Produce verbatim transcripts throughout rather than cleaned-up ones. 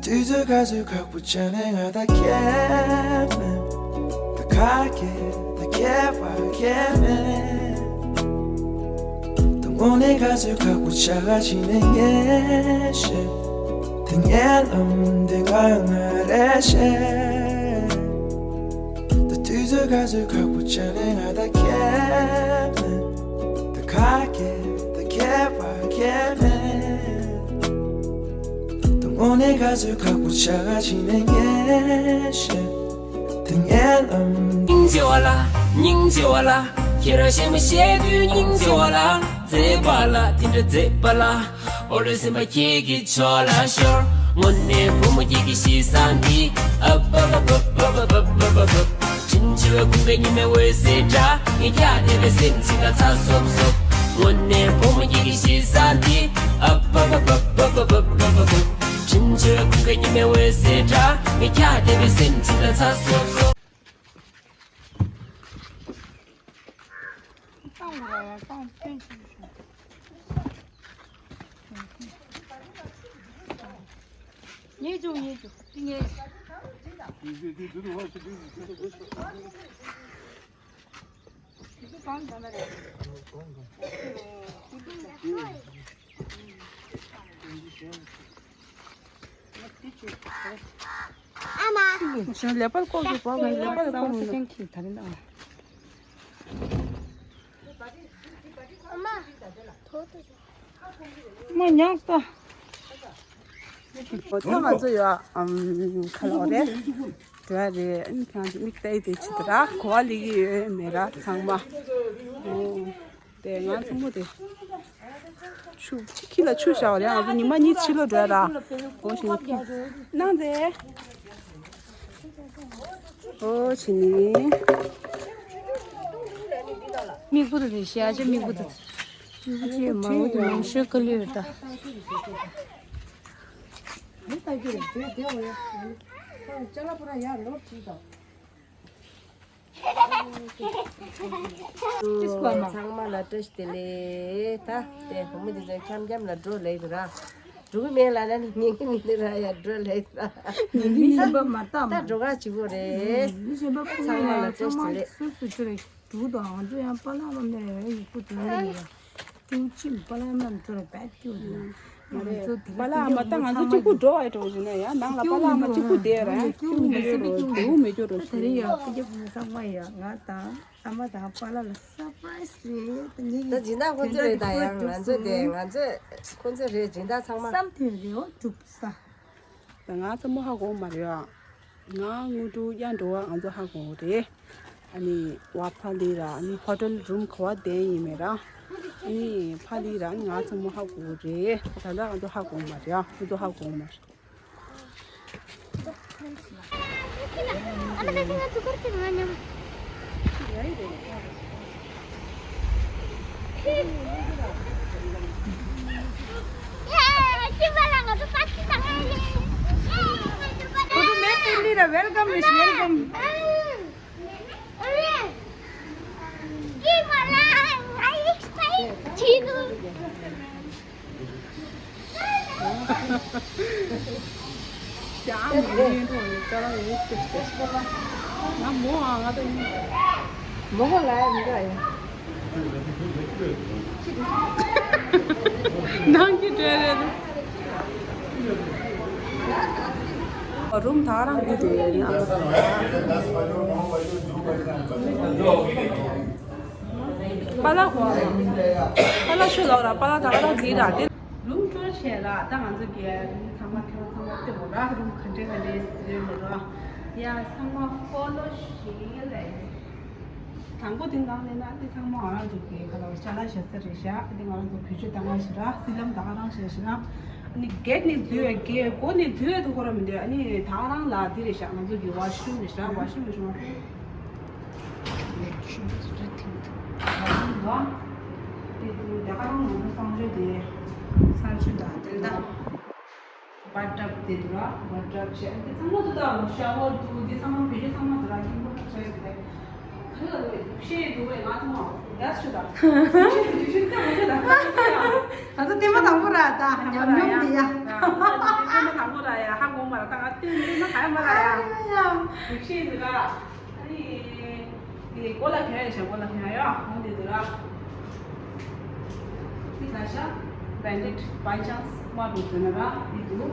དུས་ཚོད་ག་ཚོད་ཁག་པོ་ཆགས་ནས་ང་ད་ཁྱད་མེད། ད་ཁ་སྐད་ད་ཁྱད་པར་ཁྱད་མེད། ད་དངོས་གནས་ག་ཚོད་ཁག་པོ་ཆགས་ག་ཕྱིན་ནས་ངས་ཤེས། དེ་ངའི་ལམ་དེ་ང་ང་རེ་ཤེས། ད་དུས་ཚོད་ག་ཚོད་ཁག་པོ་ཆགས་ནས་ང་ད་ཁྱད་མེད། ད་ཁ་སྐད་ད་ཁྱད་པར་ཁྱད་མེད། ད་དངོས་གནས་ག་ཚོད་ཁག་པོ་ཆགས་ག་ཕྱིན་ནས་ངས་ཤེས། དེ་ངའི་ལམ། སྙིང་རྗེ་བ་ལ། སྙིང་རྗེ་བ་ལ། ཁྱེད་རང་ཞེ་མ་བཤད་དུས་སྙིང་རྗེ་བ་ལ། མཛེས་པ་ལ་དེ་འདྲ་མཛེས་པ་ལ། ཨོ་ལོས་སེམས་པ་ཁྱེད་ཀྱི་ཕྱོགས་ལ་ཤོར། དངོས་གནས་བུ་མོ་ཁྱེད་ཀྱི་གཤིས་བཟང་འདི། ཨབ་ཨབ་ཨབ། དྲིན་ཆེ་བའི་ཀུན་དགའ་ཉི་མའི་འོད་ཟེར་འདྲ། ངས་ཁྱེད་བལྟས་པས་སེམས་ཅན་ད་ཚ་སོབ་སོབ། དངོས་གནས་བུ་མོ་ཁྱེད་ཀྱི་གཤིས་བཟང་འདི། ཨབ་ཨབ་ཨབ། དྲིན་ཆེ་བའི་ཀུན་དགའ་ཉི་མའི་འོད་ཟེར་འདྲ། ངས་ཁྱེད་བལྟས་པས་སེམས་ཅན་ད་ཚ་སོབ་སོབ། ཉེས་བྱུང་ཉེས་བྱུང་ཉེས། ཨ་མ། ཞིང་ལས་པར་ལྐོག་གི་པོ་ངའི་ལས་པར་ལྐོག་མི་འདུག་མ་ཉང་ས། ད་ང་ཚོ་ཡོད་ཨམ་ཁ་ལོ་རེད། འགྲོ་ཡ་རེད། ཨ་ནི་ཁྱེད་རང་ཚོ་མིག་བལྟས་དེ་ཆི་ད་ར་གོ་བ་ལི་གི་ཡོད་མེད་ར་ཚང་མ། ཨོ་དེ་ང་ཚང་མ་དེ་ཆུ་ཁྱི་ལ་ཆུ་བཞག་རེད། ང་ཚོ་ཉི་མ་གཉིས་ཕྱི་ལོགས་འགྲོ་ཡ་ར། འོ་ཞིག་ཁྱི་ནང་དེ། ཨོ་ཆི་ནི་མིག་བུ་དེ་ཤ་ཆེ་མིག་བུ་དེ། མིག་བུ་ཆེ་མ་བུ་དེ་མང་ཤོས་ཀ་ལུས་ད། ཚང་མ་ལ་བཀྲ་ཤིས་བདེ་ལེགས། ད་དེ་བུ་མོ་དེ་ཚོ་འཁྱམ་འཁྱམ་ལ་འགྲོ་ལེགས་འདུག་ར། འགྲོ་གི་མེད་ལབ་ན་ནི་ཉན་གི་མི་འདུག་ར། ཡ་འགྲོ་ལེགས་འདུག་ར། ཉན་གི་མི་འདུག་མ་ད་མ་ད་འགྲོ་ག་བྱེད་དགོས་རེད། མི་གཞན་པ་ཚང་མ་ལ་བཀྲ་ཤིས་བདེ་ལེགས། སུ་སུ་ཆུ་རེད། དྲུག་དང་ང་ཚོ་ཡང་པཱ་ལགས་ལ་མེད་ཡག་པོ་དོན་ལ་ཡོད། ཀྱུ་ཅིམ་པཱ་ལགས་མ་ཚོ་ར་བད་ཀྱུ་ཡོད། ང་ཚོ་དེ་པཱ་ལགས་མ་ད་ང་ཚོ་གཅིག་པུ་འགྲོ་བའི་འགྲོ་བཞིན་ན་ཡང་ནང་ལ་པཱ་ལགས་མ་གཅིག་པུ་བསྡད་ར་ཀྱུ་མི་ཡོད་རོ་དེའུ་མི་སྐྱོ་རོ་ད་དེ་རིང་ཡང་སྐུ་རྒྱབ་ཚང་མ་ཡང་ང་དང་ཨ་མ་དང་པཱ་ལགས་ལ་སར་པ་རའི་སི་རེད། ད་ངེད་ཀྱི་ད་སྦྱིན་བདག་ཁོ་ཚོ་རེད། ད་ཡང་ང་ཚོ་དེ་ང་ཚོ་ཁོ་ཚོ་རེད། སྦྱིན་བདག་ཚང་མ་བསམ་དོན་རེ་བ་འགྲུབ་ས། ད་ང་ཚོ་མོ་ཧ་གོ་མ་རེད་ཨ། ང་དངོས་གྲུབ་གཡང་འགྲོ་བ་ང་ཚོ་ཧ་གོ་རེད། ཨ་ནི་བ་ཕ་ལི་ར་ཨ་ནི་ཧོ་ཊེལ་རུམ་ག་བ་བསྡད་ཡིན་མེད་ར། ཨ་ནི་ཕ་ལི་ར་ཨ་ནི་ང་ཚོ་མོ་ཧ་གོ་རེད། ད་ལྟ་ང་ཚོ་ཧ་གོ་མ་རེད་ཨ། ང་ཚོ་ཧ་གོ་མ་རེད། Welcome, Miss, welcome. ནང་གི་གྲལ་རེད། རུམ་ད་ག་རང་འདི་དེ་ཡིན་ཨ། པཱ་ལགས་གོ། པཱ་ལགས་ཆུ་ལོག་ར་པཱ་ལགས་ད་ག་རང་འདི་ར་དེ། རུམ་ཊུར་བྱས་ལ་ད་ང་ཚོ་གི་ཚང་མ་ཁྱེད་ཚང་མ་ལྟོས་ར། རུམ་ག་འདྲས་ག་འདྲས་ཟེར་ར། ཡ་ཚང་མ་ཕོ་ལོ་ཞིག་ལ། དང་པོ་དེ་ནང་ནས་ན་དེ་ཚང་མ་ང་རང་ཚོ་གི་ག་ལ་ཅ་ལག་བཞག་ས་རེད་ཤག་དེ་ང་རང་ཚོ་བེད་སྤྱོད་བཏང་ཡ་ཞིག་ར། སི་ལམ་ད་ག་རང་བཞག་ཞིག་ར། ཨ་ནི་གེད་ནས་འཛུལ་བའི་གེད་སྒོ་ནས་འཛུལ་བའི་དུས་ཁོ་ར་མི་འདུག་ཨ་ནི་ད་ག་རང་ལ་དེ་རེད་ཤག་ང་ཚོ་གི་ཝ་ཤི་རུམ་རེད་ཤག་ཝ་ཤི་རུམ་རེད་ཤག་ང་ཚོ་ཝ་ཤི་རུམ་རེད། དེ་དེ་ག་རང་ང་ཚོ་གསང་སྤྱོད་དེ་གསང་སྤྱོད་དང་དེ་ད། བཱ་ཐི་ཊབ་དེ་འདུག་ར། བཱ་ཐི་ཊབ་བྱས། དེ་ཚང་མ་འདུག་ད་ཤ་ཝར་འདུག་དེ་ཚང་མ་བེད་སྤྱོད་ཚང་མ་འདུག་ར། ཁྱིམ་པ་ཁ་ཆེ་རེད། ག་ལ་འདུག་ཤེས་འདུག་བས་ང་ཚང་མ་རྒྱ་ཆུ་ད། ཤེས་འདུག་ཤེས་འདུག་ད་ང་ཚོ་ད། ང་ཚོ་ཐེངས་མ་དང་པོ་ར་ད་ཉམས་མྱོང་དེ་ཡ། ཨ་མ་དང་པོ་ར་ཡ་ཧ་གོ་མ་ར་ད་ང་སྟོན་མི་ན་ཧ་ཡ་མ་ར་ཡ། ཡིག་ཤེས་འདི་ར། ཨ་ནི། འདི་གོ་ལ་ཁྱོད་ཡ་ཤ་གོ་ལ་ཁྱོད་ཡ་ཡ་ཧོང་འདི་འདི་ར། འདི་ད་ཤ། Bandage by chance མ་འགྲོ་ཟེར་ན་ར་འདི་འདུག་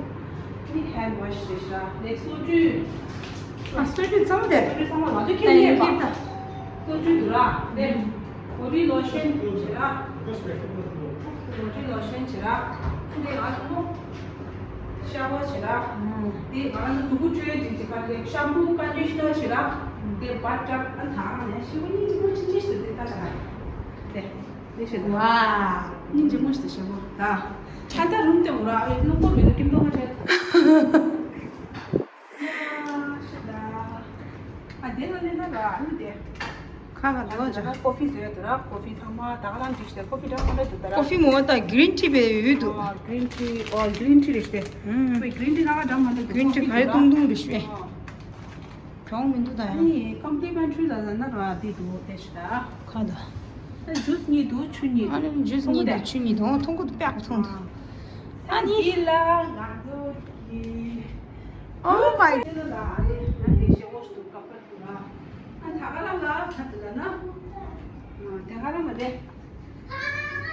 འདི་hand wash རེད་ཤ། འདི་སོ་བཅུད། ཨ་སོ་བཅུད་ཚང་མ་དེ། སོ་བཅུད་ཚང་མ་ང་ཚོ་ཁྱེར་ཡས་པ། སོ་བཅུད་འདི་ར། འདི། body lotion བྱེད་ར། body lotion བྱེད་ར། འདི་ང་ཚོ། ཤ་བོ་བྱེད་ར། དེ་ང་རང་ཚོ་གཟུགས་པོ་བཅོས་ཅིག་བྱེད་པ་དེ་ཤམ་པུ་ཀོན་ཌི་ཤི་ནར་བྱེད་ར། དེ་བ་ཊར་ཨ་ཐང་ནས་ཤི་བོ་གཉིས་གཅིག་པོ་ཆུང་ཆུང་ཞིག་དེ་ལྟ་བྱ་ར། དེ་དེ་བྱེད་དུ་བ། གཉིས་གཅིག་པོ་ཞིག་དེ་བྱེད་པོ་ད། ཆ་ད་རུམ་དེ་འོ་ར་ཨེ་ནོ་ཀོ་མེད་དུ་ཀིམ་ཏོ་ཧ་བྱེད། ཤི་ད། ཨ་དེ་ལ་ལེན་ན་ར་ཨ་ནི་དེ། ཁ་ཁ་ལོ་ཇ། ཀོ་ཕི་བཟོས་ཡོད་དུ་ར། ཀོ་ཕི་ཚང་མ་ད་ག་རང་འགྲིག་ཤི་ཀོ་ཕི་འདྲ་མ་འདྲ་འདུག་ད་ར། ཀོ་ཕི་མོ་ད་གི་རིན་ཊི་བའི་ཡོད་འདུག་ཨ་གི་རིན་ཊི། ཨོ་གི་རིན་ཊི་རེད་ཤི། ཧུམ། ཁོས་གི་རིན་ཊི་ད་ག་འདྲ་མ་འདྲ་འདུག་གི་རིན་ཊི་ག་རེ་བཏུང་བཏུང་རེད་ཤི། གྲོང་མི་འདུག་ད་ཡང་། ཨ་ནི་ཀོམ་པི་ལི་མེན་ཊི་རི་ལ་ལ་ན་ར་དེ་འདུག་དེ་ཤི་ད། ཁ་ད། ཨ་ཇུས་གཉིས་འདུག་ཆུ་གཉིས་འདུག་ཨ་ནི་ཇུས་གཉིས་འདུག་ཆུ་གཉིས་འདུག་ཐུང་གུ་དུ་པེག་ཐུང་འདུག་ཨ་ནི། དེ་ལ་ང་ཚོ་གི། Oh my། དེ་ལ་ཨ་རེ་ང་དེ་ཤེ་ཝོ་ཤི་འདུག་ཀ་པར། ཨ་ད་ག་རང་ལ་ད་དེ་ལ་ན། ཨ་དེ་ག་རང་ལ་དེ།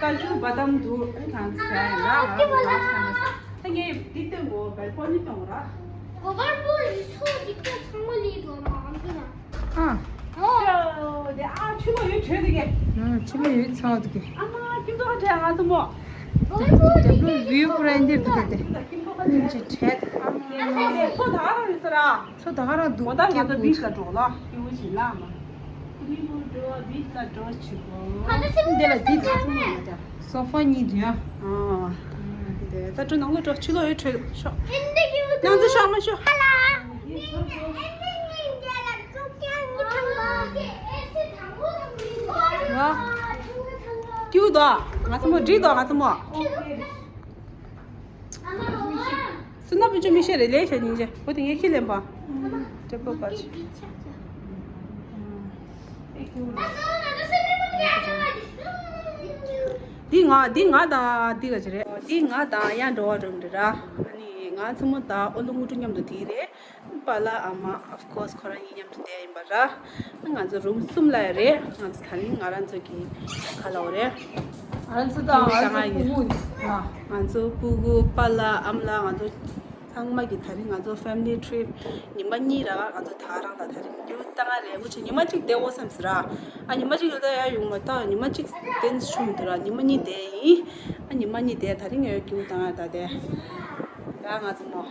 ཀ་ཅུ་བ་དམ་དུ་ཨ་ཐང་ས་ཡ་ལ་ཨ་ལ་ས་ན། ད་ངས་འདི་སྟོན་གོ་བལ་པོ་ནི་སྟོན་གོ་ར། གོ་བལ་པོ་ལི་ཚོ་འདི་ཀ་ཚང་མ་ལི་དོ་མ་ཨམ་དུ་ན། ཨ། ཨོ། དེ་ཨ་ཆུ་མ་ཡོད་བྱོས་དེ་གེ། ཨ་ཆུ་མ་ཡོད་ཚང་དེ་གེ། ཨ་མ་ཀིམ་ཏོ་ཧ་ཅེ་ང་ཚོ་མོ། གོ་བལ་པོ་ལི་ཀ་ཅུ་བི་ཡུ་པུ་ར་འདིར་དེ་གེ་དེ། ཀིམ་ཏོ་ཧ་ཅེ། ཨ་ཆུ་ཁྲེད། ཨ་མ་ཚོ་ད་ག་རང་ཡོད་ས་ར། ཚོ་ད་ག་རང་འདུག་འོ་ད་ང་ཚོ་བིཆ་ལ་འགྲོ་ལ་སྐྱིད་པོ་ཞིག་ལ་མ། ཁུ་རི་མོ་འགྲོ་བ་བིཆ་ལ་འགྲོ་ཆི་གོ། འདི་ལ་འདི་ད་ཚོ་མ་ཡོད་ད། སོ་ཕ་གཉིས་འདུག་ཡ། ཨ། འདི་ད་འགྲོ་ནང་ལ་འགྲོ་ཕྱི་ལོགས་ཡོད་བྲོས་ཤོག་ང་ཚོ་ཤོག་མ་ཤོག་ང་སྐྱིད་པོ་འདུག་ང་ཚོ་མོ་འགྲིག་འདུག་ང་ཚོ་མོ། སུ་ན་བུ་ཆུ་མི་ཤེས་རེད་ལས་བྱ་སྙིང་རྗེ་བུ་དེ་ངས་ཁྱི་ལེན་པ། ཀྲེ་པོ་པ་ཆུ། འདི་ང་འདི་ང་དང་འདི་ག་ཅི་རེད། འདི་ང་དང་ཡང་འགྲོ་བ་རུམ་རེད་ར། ཨ་ནི་ང་ཚོ་མོ་དང་ཨོ་ལུ་ངུ་ཀྲུ་མཉམ་དུ་དེ་རེད། པཱ་ལགས་ཨ་མ་of course ཁོ་རང་གཉིས་མཉམ་དུ་བསྡད་ཡིན་པ་ར། ང་ཚོ་རུམ་གསུམ་ལ་ཡ་རེད། ང་ཚོ་ད་རིང་ང་རང་ཚོ་གི་ག་ལ་བ་རེད། ང་ཚོ་དང་ང་ཚོ་ཡིན། ང་ཚོ་སྤུ་གུ་པཱ་ལགས་ཨ་མ་ལགས་ང་ཚོ་ཚང་མ་གི་ད་རིང་ང་ཚོ་family trip ཉི་མ་གཉིས་ར་ང་ཚོ་ད་རང་ལ་ད་རིང་རྒྱུ་བཏང་ང་རེད། འུ་ཆེ་ཉི་མ་གཅིག་བསྡད་འོ་བསམ་ཟེར་ར། ཨ་ཉི་མ་གཅིག་ལ་ད་ཡ་ཡོང་མ་ད་ཉི་མ་གཅིག་བསྡད་ཤུམ་དུ་ར་ཉི་མ་གཉིས་བསྡད་ཡིན། ཨ་ཉི་མ་གཉིས་བསྡད་ད་རིང་ཡ་རྒྱུ་བཏང་ང་ད་བསྡད་ཡ་ང་ཚོ་མོ།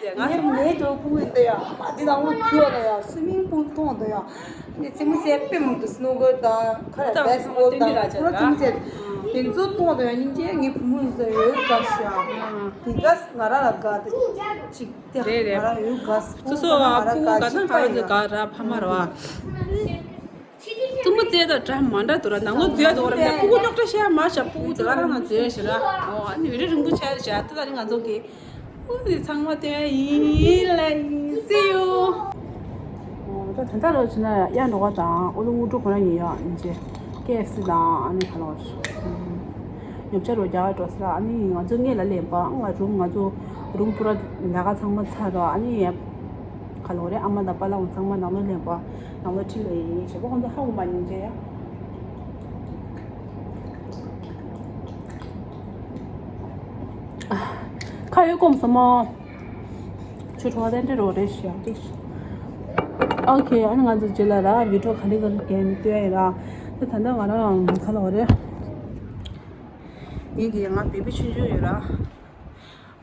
ངའི་ངའི་ཇོ་ཕུ་ཡིན་ད་ཡ། ཨ་འདི་དང་ལོ་ཚུ་ཡ་ད་ཡ་སུ་མིང་པུལ་མཐོང་ད་ཡ། ནི་ཙི་མུ་ཙེ་པེ་མུ་ཏུ་སི་ནོ་གར་དང་ཁ་ར་བེ་སི་བོལ་དང་ཁོ་ར་ཙི་མུ་ཙེ་དེ་ཚོ་མཐོང་ད་ཡ་སྙིང་རྗེ། ངའི་བུ་མོ་ཡིན་ས་ཡོད་དགའ་ཤ། དེ་ག་ང་ར་ལ་དགའ་ད་ཅིག་དེ་རེད་རེད། ང་ར་ཡོད་དགའ་སོ་སོ་ཨ་ཕུ་གུ་ག་ཚང་ཁ་ར་ཚོ་དགའ་ར་ཕ་མ་ར་བ། ཙི་མུ་ཙེ་དང་འདྲ་མ་འདྲ་འདུག་ར། ནང་ལོགས་འཛུལ་ཡ་འདུག་ར། ཕྲུ་གུ་རྙོག་དྲ་བཤད་མ་བྱ། ཕྲུ་གུ་དེ་ག་རང་ནང་འཛུལ་ཡ་ཞིག་ར། ཨོ་ཨ་ནི་ཡུན་རིང་རིང་པོ་ཆགས་རེད་བྱ། ད་ད་རིང་ང་ཚོ་གི་ཨུ་ནི་ཚང་མ་སྟོན་ཡིན་ལ་ཡིན། See you། ཨོ་ད་ད་ལྟ་རོ་ཆུ་ན་ཡ་འགྲོ་བ་དང་ཨོ་ལོ་ངུ་ཀྲུ་ཁོ་རང་ཡིན་ཡ་ཡིན་ཅེ། ཀེ་ཨེཕ་སི་དང་ཨ་ནི་ག་ལ་བ་ཉོ་ཆ་རོ་རྒྱག་འགྲོ་ཟེར། ཨ་ནི་ང་ཚོ་སྔས་ལ་ལེན་པ་ང་རུམ་ང་ཚོ་རུམ་པུ་ར་ལས་ཀ་ཚང་མ་ཚར་ར། ཨ་ནི་ཡ་ག་ལ་བ་རེད། ཨ་མ་དང་པཱ་ལགས་ཚང་མ་ནང་ལོགས་ལེན་པ། ནང་ལོགས་ཁྲིད་ལ་ཡིན་ཞེས་པ་ཁོང་ཚོ་ཧ་གོ་མ་ཉན་བྱས་ཡ། ཁ་ཡོད་སྐོམ་སོ་མོ། ཆུ་བྲོ་བ་ཏན་ཏན་རོ་རེ་ཞིག་ཡང་ཏིག་ཨོ་ཁེ། ཨ་ནི་ང་ཚོ་རྗེས་ལ་ར་བི་ཌིའོ་ག་ལེ་ག་ལེ་རྒྱག་མི་སྟོན་ཡིན་ར། ད་ད་ལྟ་ང་རང་ག་ལ་བ་རེད། ངེད་ཀྱི་ང་བེ་བི་ཆུང་ཆུང་ཡོད་ར།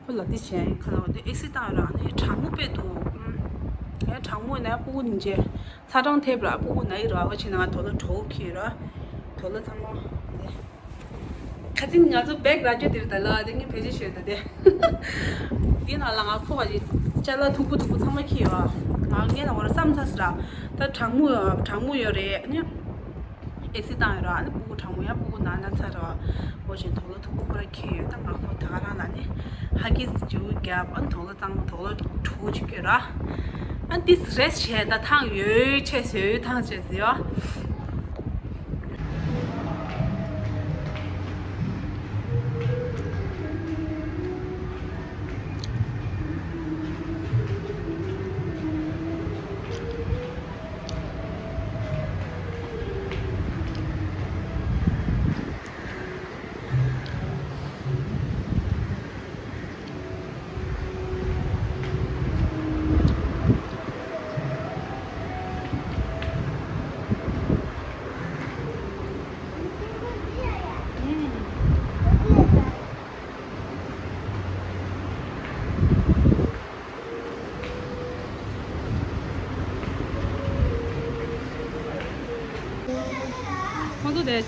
ཁོ་ལ་དེ་བྱས་ཁ་ལ་བ་དེ་ཨེ་སི་བཏང་ཡོད་ར། ཨ་ནི་གྲང་མོ་དཔེ་འདུག་ཨ་ཡ་གྲང་མོ་ཡིན་ན་ཡ་སྤུ་གུ་ནི་བྱས་ཚ་གྲང་ཐེབས་ར། སྤུ་གུ་ན་ཡི་ར། བ་བྱས་ན་ང་དོ་ལོ་གྲོགས་ཁྱེར་ར། དོ་ལོ་ཚང་མ་དེ་ཁ་ཚིག་ང་ཚོ་བེག་ར་ཅོ་དེ་རེད་ད་ལ་དེ་ངས་བེད་སྤྱོད་བྱས་ད་དེ། དེ་ནང་ལ་ང་ཁོ་བ་ཅི་ཅ་ལག་མཐུག་པོ་མཐུག་པོ་ཚང་མ་ཁྱེར་ཡོད་ཨ། ང་ངས་ལ་བ་ར་བསམ་ཚ་སི་ར། ད་གྲང་མོ་ཡོད་གྲང་མོ་ཡོད་རེད་ཨ་ནི། ཨེ་སི་བཏང་ཡོད་ར། ཨ་ནི་སྤུ་གུ་གྲང་མོ་ཡང་སྤུ་གུ་ན་ན་ཚ་ར། འོ་བྱས་དོ་ལོ་མཐུག་པོ་ཁོ་ར་ཁྱེར་ཡོད། ད་ང་ཁོ་ད་ག་རང་ལ་ནི་ཧ་གིས་ཅིག་རྒྱབ། ཨ་ནི་དོ་ལོ་གཙང་མ་དོ་ལོ་དྲུག་ཅིག་ཡོད་ར། ཨ་ནི་ཏིས་རེས་བྱས་ད་ཐང་ཡོད་ཆེ་ཟོས་ཐང་ཆེ་ཟོས་ཨ།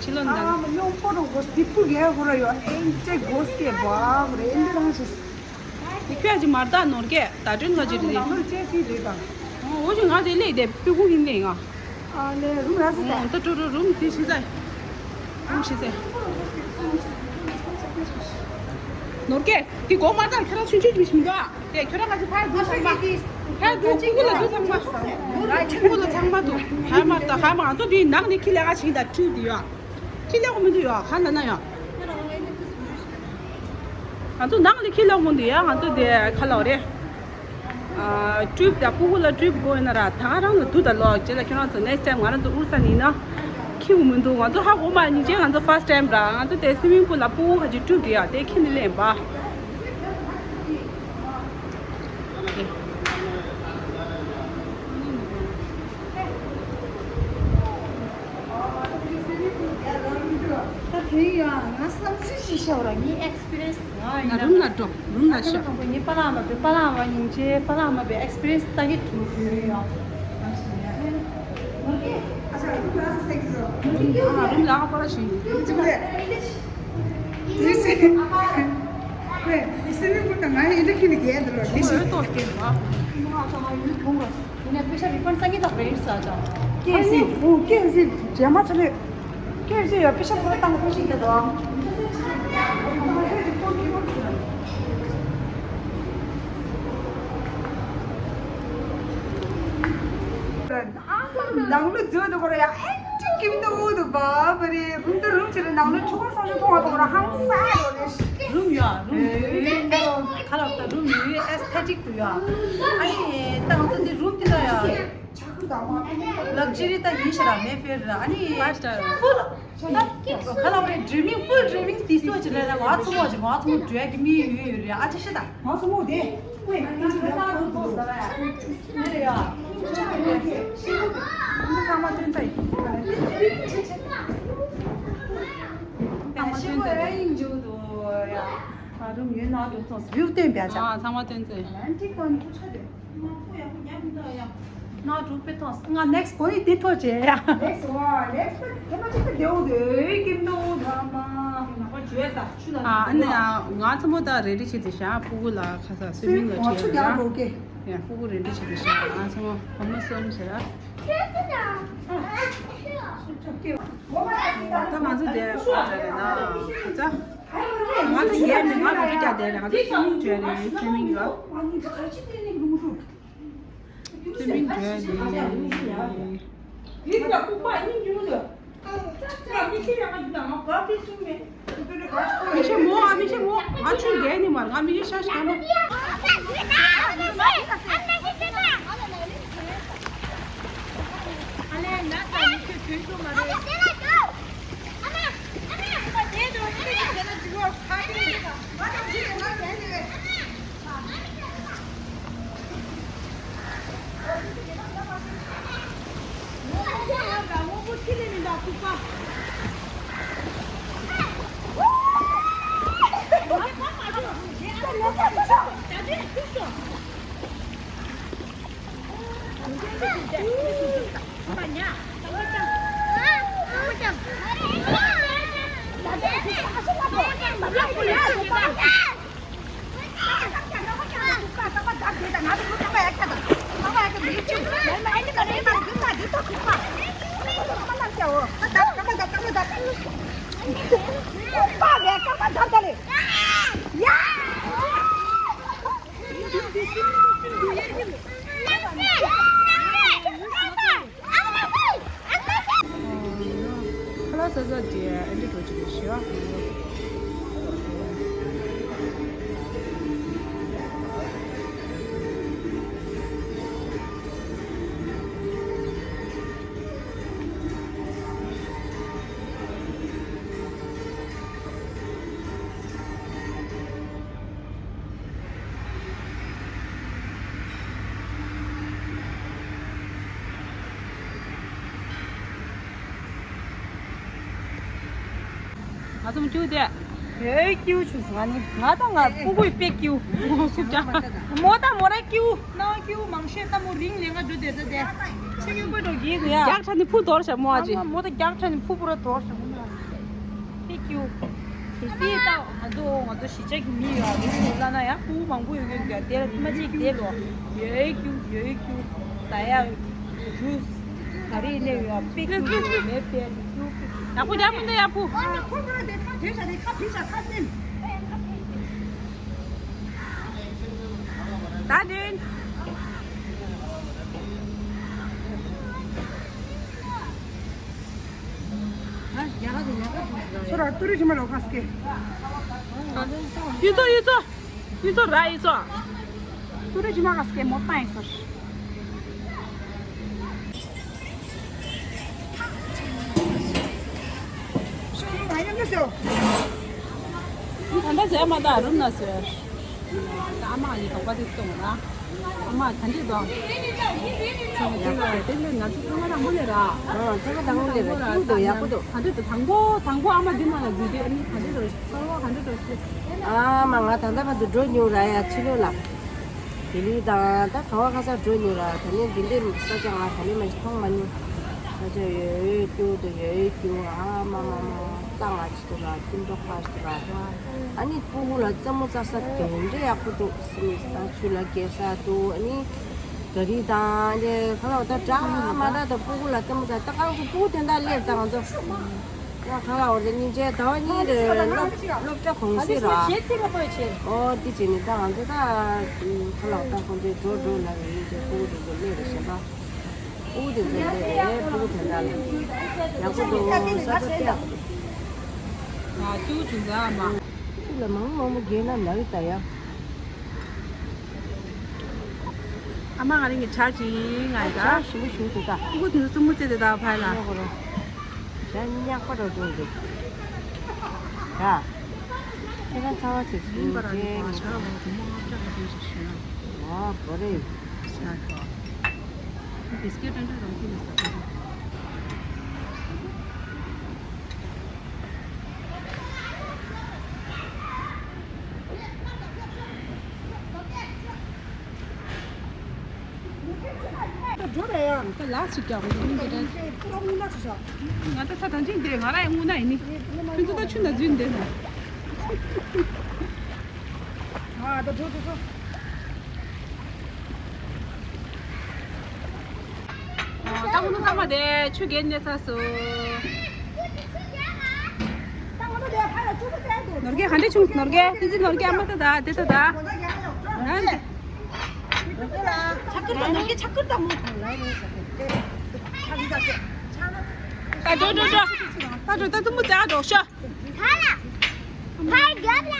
ཕྱི་ལོགས་ནས། ཨ་མ་ཉོ་ཕོ་རོ་གོ་སི་པུ་གེ་ཧོ་ར་ཡོ་ཨེན་ཅེ་གོ་སི་ཀེ་བ་རེ་ཨེན་ཅེ་རང་ཞིག་དེ་ཁྱོད་ཀྱི་མར་དག་ནོར་གེ་ད་དྲིན་ལོ་ཅི་རེད། ནོར་ཅེ་ཅི་རེད་དང་། འོ་ཅི་ང་དེ་ལས་དེ་པུ་གུ་ཡིན་ལས་ང་། ཨ་ལས་རུམ་ར་སི་ད་ཏུ་ཏུ་རུམ་དེ་ཤི་ཚ། རུམ་ཤི་ཚ། ནོར་གེ་དེ་གོ་མར་དག་ཁྱོད་རང་ཆུང་ཆུང་ཅིག་མི་ཤི་མི་འདུག་ཨ། དེ་ཁྱོད་རང་ང་ཚོ་ཕར་འདུག་ཚང་མ། ཕར་འདུག་ཆུང་ཀུ་ལ་འདུག་ཚང་མ། ང་ཆུང་ཀུ་ལ་ཚང་མ་འདུག་ཧ་མ་ད་ཧ་མ་ང་ཚོ་དེ་ནང་ནས་ཁྱི་ལས་ཀ་བྱེད་ད་ཁྲུ་དེ་ཡོད། ཁྱི་ལས་ཀ་མི་འདུག་ཡོད་ཧ་ན་ན་ཡོད། ང་ཚོ་ནང་ལ་ཁྱི་ལས་ཀ་མི་འདུག་ཡ་ང་ཚོ་དེ་ཁ་ལོ་རེད། ཨ་ཀྲུབ་དང་ཕྲུ་གུ་ལ་ཀྲུབ་དགོས་ཡོད་ན་ར་ད་ག་རང་ལ་འདུག་ད་ལོ་རྗེས་ལ་ཁྱོད་རང་ཚོ་next time ང་རང་ཚོ་ཨུར་ས་ནི་ན། ཁྱི་གུ་མི་འདུག་ང་ཚོ་ཧ་གོ་མ་ཉིན་རྗེས་ང་ཚོ་first time་ར་ང་ཚོ་དེ་swimming pool་ལ་ཕྲུ་གུ་ཁ་ཅིག་ཀྲུབ་དེ་ཡ་དེ་ཁྱི་ནི་ལེན་པ། ད་དེ་ཡང་ང་བསམ་ཚུལ་ཞིག་ཤོར་བ་ངའི་ཨེག་སི་པི་རི་ཡན་སི་ང་ཡིན་ན་རུམ་ལ་འགྲོ་རུམ་ལ་ཤོག་ངའི་པ་ལགས་མ་བུ་པ་ལགས་མ་ཡིན་ཅེ་པ་ལགས་མ་བུ་ཨེག་སི་པི་རི་ཡན་སི་ལྟ་གི་ཐུག་ཡོད་ཡང་། ཨ་རུམ་ལ་ཨ་པ་ལ་ཞིག་ཡིན་ན་པེ་ཤ་རི་ཕན་ས་ངེ་ཐག་རེད་ས་ཅང་། ཀེ་ཨེཕ་སི་ཨོ་ཀེ་ཨེཕ་སི་རྗེས་མ་ཚ་ལེ། ཀེ་ཨེཕ་སི་ཡ་པེ་ཤ་ཕོ་བཏང་ཕོ་ཞིག་ད་དོ། ནང་ལོ་བཟོས་འདུག་གོ་ར་ཡ་ཨེ་ཅི་ཀིམ་དུ་འུ་དུ་བ་བ་རེ་རུམ་དུ་རུམ་ཅི་རེ་ནང་ལོ་ཆུ་ཁོར་སོང་ཆུ་མཐོང་བ་དང་ར་ཧང་སང་ཡོད་རེད། རུམ་ཡོད་རུམ་ཡོད་ཁ་ལག་ད་རུམ་ཡོད་ཨེ་སི་ཐེ་ཊིག་ཏུ་ཡོད། ཨ་ནི་ད་ང་ཚོ་འདི་རུམ་འདི་ལ་ཡ་ལག་ཇི་རི་ད་ཡིན་ཤ་ར་མེ་ཕེར་ར་ཨ་ནི་ཕའིབ་སི་ཊར་ཕུལ། ཁ་ལག་རེ་ཌི་རི་མིང་ཕུལ་ཌི་རི་མིང་དེ་སོ་ཅི་ལ་ལ་ང་ཚོ་མོ་ཅི་ང་ཚོ་མོ་འགྲོ་ཡ་གི་མི་ཡོད་ཡོད་རེད་ཨ་ཅི་ཤ་ད། ང་སོ་མོ་དེ། ཀོས་ང་སོ་ཡག་པོ་འདུག་ནི་རེད་ཡ། ཚང་མ་སྟོན་ཚར་ཡིན། ཚང་མ་སྟོན་ཚར་ཡིན། ཨ་རུམ་ཡོད་ན་འགྲོ་ཚོགས་བིའུ་སྟོན་པ་ཅག་ཨ་ཚང་མ་སྟོན་ཚར་ཡིན། ང་འགྲོ་པའི་ཐོག་ང་next་གོ་ནི་དེ་ཐོག་བྱས་ཡ། Next་ཨོ་next་དེ་མ་ཅིག་ཏུ་རྒྱལ་བོ་དེ་ཨེ་ཀིམ་དོ་ད་མ། ཨ་ནི་ང་ཚོ་མོ་ད་རེ་ཌི་བྱེད་དེ་ཤ་ཕྲུ་གུ་ལ་ཁ་ས་སུའི་མིང་ལ་ཆུ་བྱས་རྒྱག་ཡ། འགྲོ་གི། ཡ་ཕྲུ་གུ་རེ་ཌི་བྱེད་དེ་ཤ་ང་ཚོ་མོ་ཕོ་མོ་གསུམ་བྱས་ཡ། ད་ང་ཚོ་དེ་ཁ་ས་རེད་ན་ཁ་ས་ང་ཚོ་ཡས་ནས་ང་རེ་ཌི་རྒྱག་དེ་རེད་ང་ཚོ་སུའི་མིང་བྱས་རེད་སུའི་མིང་ཡོད། ཁྱོད་མིན་དོན་ནི། མི་ཤེས་མོ་ཨ་མི་ཤེས་མོ་ང་ཆུ་རྒྱལ་ནི་མར་ང་མི་ཤེས་ཤ་ཤ་ནོ། ཁ་ལག་ཟ་ཟ་དེ་ཨ་འདྲ་འགྲོ་གི་རེད་ཤི་བ། ང་ཚོ་མ་སྐྱིད་དེ། ཧེ་སྐྱིད་བྱུང་སོང་ང་ནི་ང་དང་ང་ཕྲུ་གུའི་དཔེ་སྐྱིད། ཁུག་ཀྱང་། མོ་དང་མོ་ར་སྐྱིད། ནང་སྐྱིད་མང་ཤོས་ད་མོ་རིང་ལས་ང་འགྲོ་བསྡད་ད་དེ། ཆེ་གི་དཔེ་འགྲོ་གི་ཡ། རྒྱག་ཁྲ་ནི་ཕུ་དོར་ཤ་མོ་ཨ་ཅི། མོ་ད་རྒྱག་ཁྲ་ནི་ཕུ་པུ་ར་དོར་ཤ་མོ། ཀྱུ། གལ་སྲིད་ད་ང་ཚོ་ང་ཚོ་གཞིས་ཆགས་ཀྱི་མི་ཡོད་རེད་ལབ་ན་ཡང་ཕྲུ་གུ་མང་པོ་ཡོད་ཀྱི་འདུག་དེ་ལ་ཐེངས་མ་གཅིག་དེ་ལོ་ཡོད་ཀྱུ་ཡོད་ཀྱུ་ཟ་ཡ་ཇུས་ག་རེ་སླེབས་ཡོད་པེ་ཀྱུ་ཡོད་མེད་པེ་ཀྱུ་པེ་ཀྱུ། ཡག་པོ་རྒྱག་མི་འདུག་ཡག་པོ། ཁོ་ཁོ་ཁོ་དེ་ཁ་བྲིས་བྱ་དེ་ཁ་བྲིས་བྱ་ཁ་སེམས། ད་དེ། ཚོ་ར་ཏུ་རི་ཇི་མ་ལོ་ཁ་སྐེ། ཡུ་ཚོ་ཡུ་ཚོ། ཡུ་ཚོ་ར་ཡུ་ཚོ། ཏུ་རི་ཇི་མ་ཁ་སྐེ་མོ་ཏང་ཡིན་སོ། ད་ལྟ་ཟས་མ་ད་རུམ་ན་ཟེར། ཨ་མ་ཡི་དོགས་པ་དེ་གཏོང་ན། ཨ་མ་ག་འདྲས་འདུག་ཚང་མ་དེ་ལ་དེ་ལས་ང་ཚོ་ཚང་མ་དང་པོ་ལས་ར། ཨ་ཚང་མ་དང་པོ་ལས་ར་ཡག་པོ་འདུག་ཡག་པོ་འདུག་ག་འདྲས་འདུག་དང་པོ་དང་པོ་ཨ་མ་འདི་ནང་ལ་འཛུལ་དུས་ཨ་ནི་ག་འདྲས་འདུག་ཚོར་བ་ག་འདྲས་འདུག་ཨ་མ་ང་ད་ལྟ་བར་དུ་འགྲོ་མྱོང་ར་ཡ་ཕྱི་ལོགས་ལ། ལྡི་ལི་དང་ད་ག་བ་ག་ས་འགྲོ་མྱོང་ར་ད་ནི་འདི་འདྲས་ས་ཆ་ང་ད་ནི་མ་ཞིག་མཐོང་མ་མྱོང་། ས་ཆ་ཡོད་ཡོད་སྐྱོ་དང་ཡོད་ཡོད་སྐྱོ་ཨ་མ་མ་མ་གཙང་ང་ཅི་འདུག་ར་སྐྱིད་མདོག་ཁ་ཅིག་འདུག་ར། ཨ་ནི་སྤུ་གུ་ལ་རྩེད་མོ་རྩེ་ས་དེ་འདྲའི་ཡག་པོ་འདུག་སེམས་ད་ཆུ་ལ་སྐྱེལ་ས་འདུག་ཨ་ནི་ག་རི་དང་དེ་ག་ལ་འོ་ད་འདྲ་མ་འདྲ་དང་སྤུ་གུ་ལ་རྩེད་མོ་རྩེ་ད་གང་དུ་སྤུ་གུ་དེ་འདྲ་སླེབས་ད་ང་ཚོ་ཡང་ག་ལ་འོ་ད་སྙིང་རྗེ་ཟླ་བ་གཉིས་རེ་སློབ་སློབ་གྲྭ་གུང་སེང་ར་ཨོ་དེ་བྱས་ནས་ད་ང་ཚོ་ད་ག་ལ་འོ་ད་ཁོང་ཚོའི་འགྲོ་འགྲོ་ལ་ཡིན་དེ་སྤུ་གུ་དེ་ཚོ་སླེབས་རེད་ཞེས་པ། ཨུ་དེ་ཚོ་འདི་རེད་ཕྲུ་གུ་དེ་འདྲ་ལ། ཡག་པོ་འདུག་ས་ཆ་དཔེ་ཡག་པོ་འདུག་ང་ཅུ་བྱུང་ཙང་ཨ་མ། ཁྱི་ལ་མང་མང་མོ་རྒྱལ་ན་ནག་ད་ཡ། ཨ་མ་ང་རང་གི་ཇ་ཅིག་ང་ཡི་ད། ཇ་ཞིམ་པོ་ཞིམ་འདུག་ད། ཕྲུ་གུ་དེ་ཚོ་རྩེད་མོ་རྩེ་དེ་ད་ཕར་ལ། ཇ་ཉག་པ་འདྲ་བོ་འདུག་ཇ། ཁྱེད་རང་ཚ་བ་ཆེ་ཆེ་ཡིན་པ་ར་ཡིན་པ་ཇ་བ་དེ་མོ་ཨ་ཅག་ག་དེ་ཞིག་ཞུ་ན། ཨ་བོ་རེད། ཇ་ཁ། བིས་ཀེ་ཊི་འདྲ་རང་ཁྱིམ་ནས་ཟ་གི་འདུག་འགྲོ་རེད་ཡ། ད་ལགས་ཅིག་རྒྱག་དགོས་འདུག་མི་འདི་འདྲ། ང་ད་ས་ཐང་ཆེན་འདིར་ང་རང་ཡང་དངོས་གནས་ཡིན་ནི། ཁྱོད་ཚོ་ད་ཆུ་ནང་འཛུལ་འདིར་ན། ཨ་ད་འགྲོ་འགྲོ་འགྲོ། ཨ་ད་ཁོང་ཚོ་ཚང་མ་དེ་ཆུ་རྐྱལ་ནས་ཚར་སོང་། ནོར་རྒྱས་ག་འདྲ་བྱུང་ནོར་རྒྱས་ཏི་ཙི་ནོར་རྒྱས་ཨ་མ་ད་ད་དེ་ད་ད། ཨ་འདི། ཕྱག་ཀིར་དང་ནོར་གྱི་ཕྱག་ཀིར་དང་མོ། ད་འགྲོ་འགྲོ་འགྲོ། ད་འགྲོ་ད་ཏུམ་བུ་རྩེ་འགྲོ་ཤོག་ཕར་ལ། ཕར་རྒྱབ་ལ།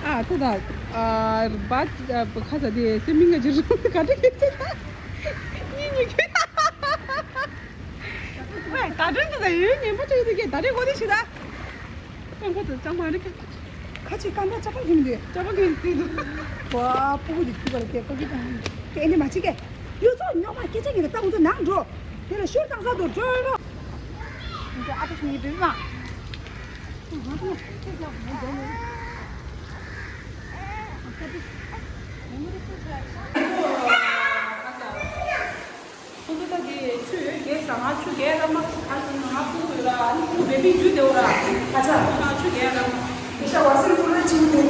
ཨ་ཐུ་ད། ཨ་རྦད་ཁ་ས་དེ་སེ་མིང་ང་ཅི་རུ་ག་ཏི་གི་ཏི་ད། ཉི་ཉི་གི། ཝེ་ད་དྲན་དུ་ད་ཡོད་ཉན་པ་ཅིག་ཡོད་དུ་གི་ད་དྲན་གོ་དེ་ཤི་ད། ཀང་ཁོ་ཚོ་ཅང་མ་རེད་ཀ། ཁ་ཆེ་ཀང་ཁ་ཅག་པ་གིན་དེ་ཅག་པ་གིན་དེ་དུ། ཝ་སྤུ་གུ་དེ་ཁུ་བ་ལ་དེ་ཀ་གི་ཀང་དེ་ཨེ་ནི་མ་ཅིག་གི། ཡོད་ཚོ་ཉོག་མ་སྐད་ཆ་གི་ད་ཁོ་ཚོ་ནང་འགྲོ། དེ་ལ་ཤོར་བཏང་ས་དུ་འགྲོ་ཡོད་རོ། ཨ་ཏི་ཤི་ཡི་བི་མ། ཁོང་ཚོ་ད་གི་ཆུ་ཡོད་རྒྱས་ས་ང་ཆུ་རྒྱས་ར་མ་ཁ་ཆུ་ང་ཁུ་ཡོད་ར་ཨ་ནི་ཁུ་རེ་པི་ཇུ་དེ་འོ་ར་ཁ་ཆ་ང་ཆུ་རྒྱས་ར་མ་ཁ་ཆ་བ་སི་ཁུ་རེ་ཆུ་དེ་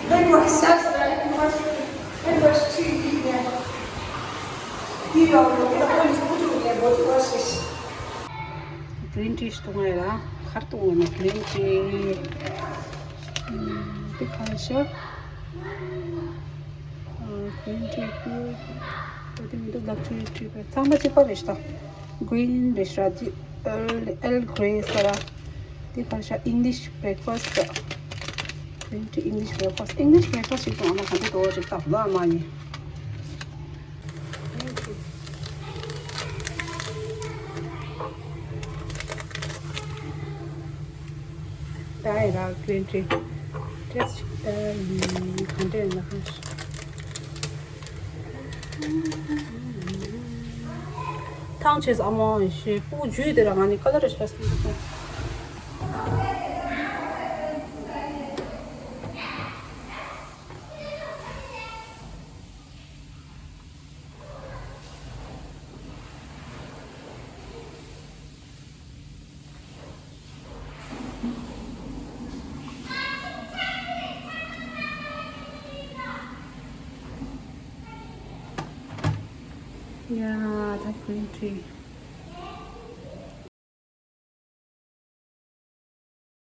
ཧེན་ཝ་ཤ་ཤ་ར་ཧེན་ཝ་ཤ་ཧེན་ཝ་ཤ་ཆུ་ཡི་ནས་དེ་ར་འོ་ར་ཁོ་ལི་སུ་ཆུ་ནས་བོ་ཆུ་བ་ཤ་ཤ། གི་རིན་ཊི་ཞིག་བཏུང་ཡ་ལ་ཁར་བཏུང་བ་ནི་གི་རིན་ཊི་འདི་ག་རེ་ཤག་གི་རིན་ཊི་ཀྱི་ད་དེ་མི་འདུག་ལག་ཁྲི་ཁྲི་པའི་ཚང་མ་གཅིག་པ་རེད་ཤག་གི་རིན་རེད་ཤག་འདི་ཨེལ་ཨེལ་གྷི་རེ་ཟེར་ར། འདི་ག་རེ་ཤག་ཨིང་ལིཤ་བྷེག་ཕ་སི་གི་རིན་ཊི་ཨིང་ལིཤ་བྷེག་ཕ་སི་ཨིང་ལིཤ་བྷེག་ཕ་སི་ཞིག་བཏུང་ཨ་མ་ག་འདི་འགྲོ་ཅིག་ལྟ་ལོ་ཨ་མ་ཡིན། ད་ཡི་ར་གི་རིན་ཊི་ཊེ་སི་ཊི་ག་འདྲ་ཡིན་ན་ཧ། ད་ ཏང་ཆེས་ཨ་མ་ཞེས་སྤུ་གུ་འཇུས་དེ་ར་ང་ནི་ཀ་ལ་རེ་ཤ་སི་Yeah, that green tea.